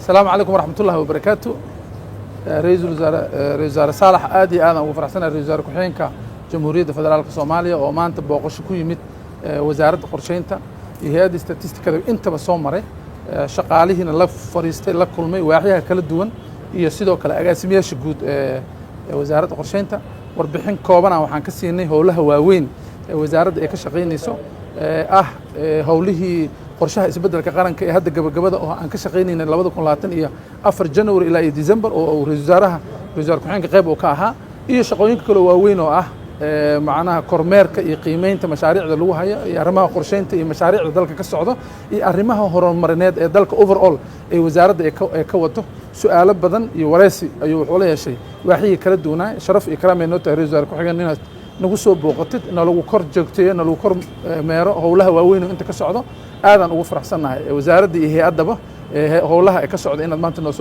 Asalaamu calaykum waraxmatullahi wabarakaatu. Ra-iisul wasaare Saalax, aad iyo aadaan ugu faraxsanahay ra-isul wasaare ku-xigeenka Jamhuuriyadda Federaalka Soomaaliya oo maanta booqasho ku yimid Wasaaradda Qorsheynta iyo hay-adda statistikada intaba soo maray, shaqaalihiina la fariistay, la kulmay waaxyaha kala duwan iyo sidoo kale agaasimayaasha guud ee Wasaaradda Qorsheynta. Warbixin koobana waxaan ka siinay howlaha waaweyn ee wasaaradda ay ka shaqaynayso, ah howlihii qorshaha isbeddelka qaranka ee hadda gabagabada oo aan ka shaqaynaynay 2024 January ilaa iyo December, oo uu ra-isul wasaaraha, ra-isul wasaare ku-xigeenka qayb uu ka ahaa, iyo shaqooyinka kaloo waaweyn oo ah macnaha kormeerka iyo qiimeynta mashaariicda lagu hayo iyo arrimaha qorsheynta iyo mashaariicda dalka ka socdo iyo arrimaha horumarineed ee dalka overall ee wasaaradda ay ka wato. Su'aalo badan iyo wareysi ayuu wuxuu la yeeshay waaxyihii kala duwanaa. Sharaf iyo karaam ay noo tahay, ra-isul wasaare ku-xigeen, inaad nagu soo booqatid, nalagu kor joogteeyo, nalagu kor meero howlaha waaweyn oo inta ka socdo. Aadaan ugu faraxsannahay wasaaradda iyo hay-addaba howlaha ay ka socda inaad maanta noo soo